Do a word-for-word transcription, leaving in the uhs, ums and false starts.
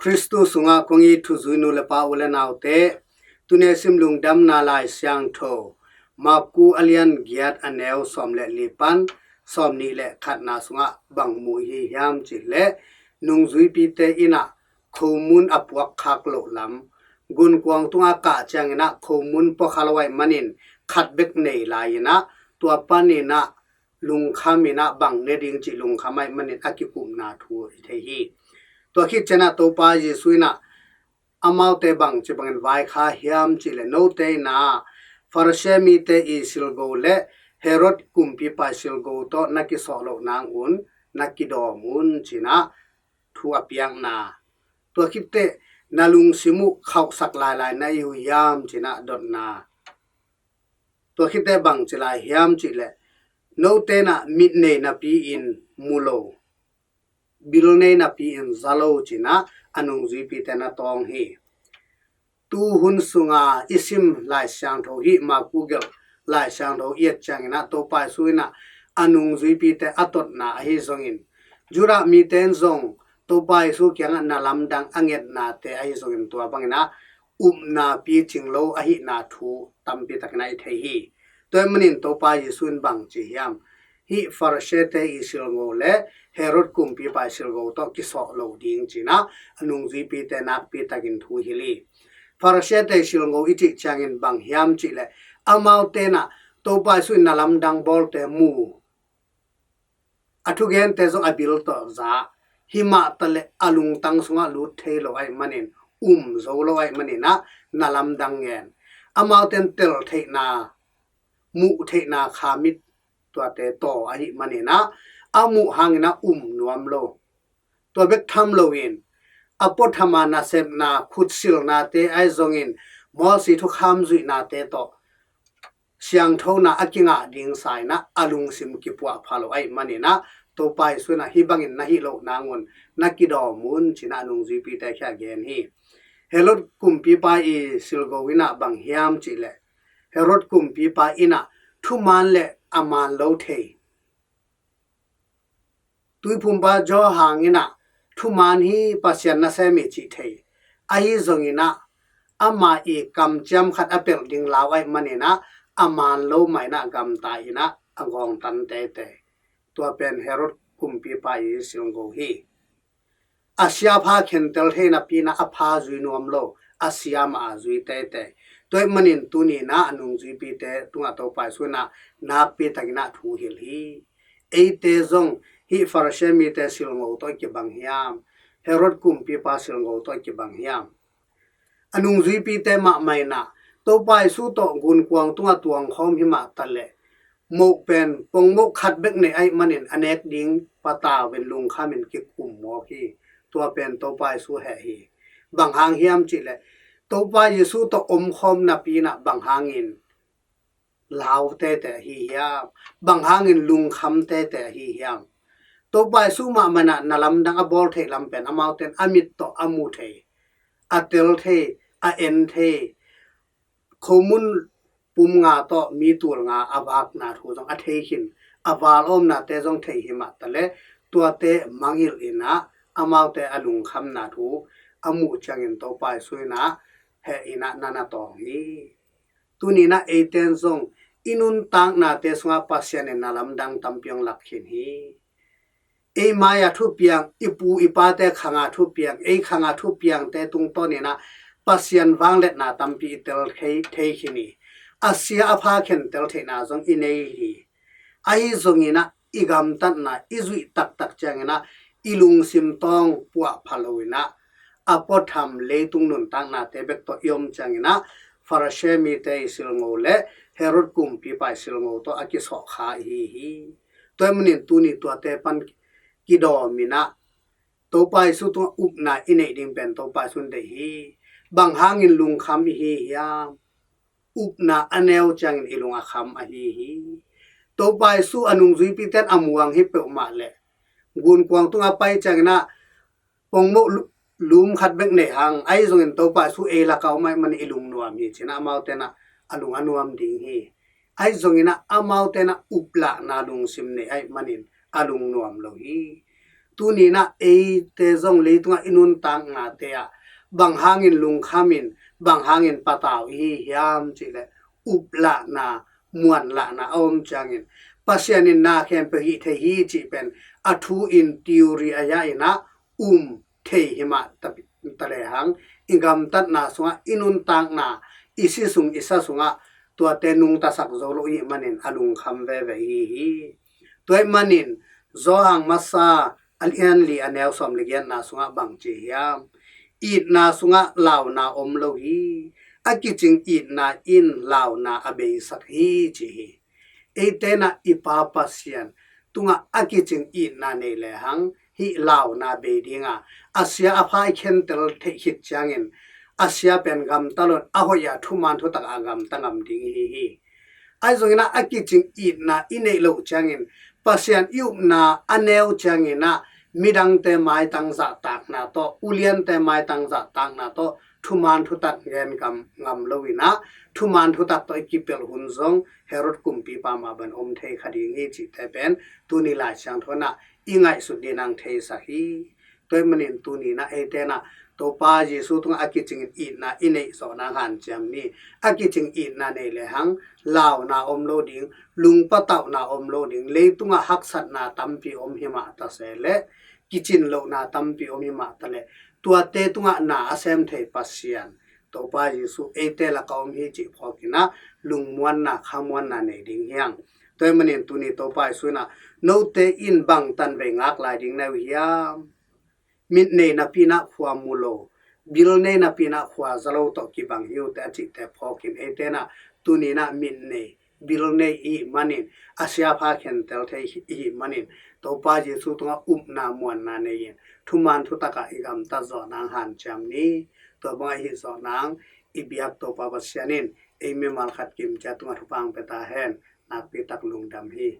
Khristu sungah kong it thuzui nu le pa, u le naute, tuni sim lungdamna Lai Siangtho Marku a lian giat, a neu sawm le li pan sawm nih le khatna sungah bang mu i hi hiam cih leh, nungzuipite in ah khomun a puak khak loh lam, gunkuang tungah kah ciangin ah khomun pua kha lo ahih manin khat bek nei lai in ah, tua panin ah lungkham in ah bang ne ding cih lungkham ahih manin a kikupna thu i thei hi. Tua khit ciangin ah Topa Jesu in ah amaute bang ci bangin vaikhak hiam cih leh, note in ah Pharisee mite i silgo le Herod kumpipa i silgo tawh na kisawh loh nang un na kidawm un ci-in ah thu a piakna. Tua khit teh na lungsim uh khauhsak lailai na hi uh hiam ci-in ah dotna. Tua khit teh bang ci lai hiam cih leh, note in ah mit nei napi-in mu lo, bil nei napi-in za lo ci-in ah a nungzuipite na tawng hi. Tu hun sunga i sim Lai Siangtho hi, Marku gelh Lai Siangtho i et ciangin ah Topa Jesu in ah a nungzuipite a totna ahi zongin, Judah mite in zong Topa Jesu kiangah na lamdang a ngetnate ahi zongin, tua bangin ah upna picing lo ahihna thu tampi takin ah i thei hi. Tua ahih manin Topa Jesu in bang ci hiam? Hih Pharisee-te i silgo le Herod kumpipa i silgo tawh kisawh lo ding ci-in ah a nungzuipite nakpi takin thu hilh hi. Pharisee-te i silgo i cih ciangin bang hiam cih leh, amaute in ah Topa Jesu in na lamdang bawlte mu, a thugente zong a bil tawh za, himah taleh a lungtang sungah lut thei lo ahih manin, um zo lo ahih manin ah na lamdang ngen. Amaute in tel theihna, muh theihna kha mit tuate taw ahih manin ah, a muh hangin ah um nuam lo. Tua bek tham loin a puatham a nasepna, khutsilnate ahi zongin, Moses thukham zuihnate tawh siangthona a kingah ding sa-in ah a lungsim kipuahpha lo ahih manin ah, Topa Jesu in ah hih bangin na hih loh nang un na kidawm un ci-in ah a nungzuipite kiangah gen hi. Herod kumpipa i silgo in ah bang hiam cih leh, Herod kumpipa in ah thuman le a man lo thei, Tuiphumpa Johan in ah thuman hi, Pasian nasem hi cih thei, ahi zongin ah ama i kamciam khat a pelh ding lau ahih manin ah a man lo mah in ah gamta in ah a gawngtan teitei. Tua pen Herod kumpipa i silgo hi. A sia a pha khentel thei napi-in ah a pha zui nuam lo, a sia mah a zui teitei. Tua ahih manin tuni-in ah a nungzuipite tungah Topa Jesu in ah nakpi takin ah thu hilh hi. Eite zong hih Pharisee mite silgo tawh i kibang hiam? Herod kumpipa silgo tawh i kibang hiam? A nungzuipite mahmah in ah Topa Jesu tawh gunkuang tungah tuangkhawm himah taleh, moh pen pongmoh khat bek nei ahih manin a nek ding patau in lungkham in kikum mawk hi. Tua pen Topa Jesu heh hi. Bang hang hiam cih leh, Topa Jesu tawh omkhawm napi-in ah bang hangin lau teitei ahi hiam? Bang hangin lungkham teitei ahi hiam? Topa Jesu mahmah in ah na lamdang a bawl theih lam pen amaute in a mit tawh a mu thei, a tel thei, a en thei, khomun pum nga tawh mi tul nga a vakna thu zong a thei khin, a val awmnate zong thei himah taleh, tuate mangngilh in ah amaute a lungkhamna thu a muh ciangin Topa Jesu in ah heh in ah na na tawng hi. Tuni-in ah eite in zong i nuntaknate sungah Pasian in na lamdang tampi hong lak khin hi. Ei mai-a thupiang, i pu i pate khanga thupiang, ei khanga thupiangte tungtawnin ah Pasian vangliatna tampi i tel thei, thei khin hi. A sia a pha khentel theihna zong i nei hi. Ahi zongin ah i gamtatna i zuih taktak ciangin ah i lungsim tawng puahpha loin ah a puatham leitung nuntaknate bek tawh i om ciangin ah Pharisee mite i silngo le Herod kumpipa i silngo tawh a kisawhkha i hi hi. Tua ahih manin tuni tuate pan kidawm in ah Topa Jesu tungah upna i neih ding pen Topa Jesu in deih hi. Bang hangin lungkham i hi hiam? Upna a neu ciangin i lung a kham ahi hi. Topa Jesu a nungzuipite in a muang hi peuhmah leh gunkuang tungah pai ciangin ah pongmoh lu-, lum khat bek nei hang, ahi zongin Topa Jesu ei lakah om ahih manin i lung nuam hi ci-in ah amaute in ah a lung a nuam ding hi. Ahi zongin ah amaute in ah uplahna lungsim nei ahih manin a lung nuam lo hi. Tuni-in ah eite zong leitungah i nuntaknate ah bang hangin lungkhamin, bang hangin patau i hi hiam cih leh, uplahna, muanlahna a om ciangin, Pasian in na khempeuh hih thei hi cih pen a thu in, theory a ya in ah um thei hi mah ta, ta lehang, i gamtatna sungah, i nuntakna, i si sung i sa sungah tuate nungtasak zo lo i hih manin a lungkham veve i hi hi. Tua ahih manin Johan Masa a lian li a neu sawm le giatna sungah bang ci hiam? Itna sungah launa om lo hi. A kicing itna in launa a beisak hi, ci hi. Eite in ah i Pa Pasian tungah a kicing itna nei lehang hih launa bei ding a, a sia a pha i khentel theih khit ciangin a sia pen gamta lo-in a hoih a, thuman thutak a gamta ngam ding i hi hi. Ahi zongin ah a kicing itna i neih loh ciangin, Pasian i upna a neu ciangin ah midangte maitang zahtakna tawh, uliante maitang zahtakna tawh thuman thutak gen ngam, ngam lo-in ah, thuman thutak tawh i kipelh hun zong Herod kumpipa mah bang om thei kha ding hi cihte pen tuni Lai Siangtho in ah i ngaihsut ding in ah theisak hi. Tua ahih manin tuni-in ah eite in ah Topa Jesu tungah a kicing itna i neih zawh nang hanciam ni. A kicing itna nei lehang launa om lo ding, lungpatauhna om lo ding, leitungah haksatna tampi om hi mah ta se leh, kicin lohna tampi om hi mah ta leh, tuate tungah na a sem thei Pasian Topa Jesu eite lakah om hi cih phawkin ah lungmuanna, khamuanna nei ding hi hang. Tua ahih manin tuni Topa Jesu in ah, note in bang tanvei ngak lai ding na hi uh hiam? Mit nei napi-in ah khua mu lo, bil nei napi-in ah khua za lo tawh kibang hi uh teh, a cihte phawkin eite in ah tuni-in ah mit nei, bil nei i hih manin, a sia pha khentel thei i hih manin, Topa Jesu tungah upna muanna nei-in, thuman thutak a i gamtat zawh nang hanciam ni. Tua bang a i hih zawh nang i biak Topa Pasian in ei mimal khat kim ciat tungah thupha hong pia ta hen. Nakpi tak lungdam hi.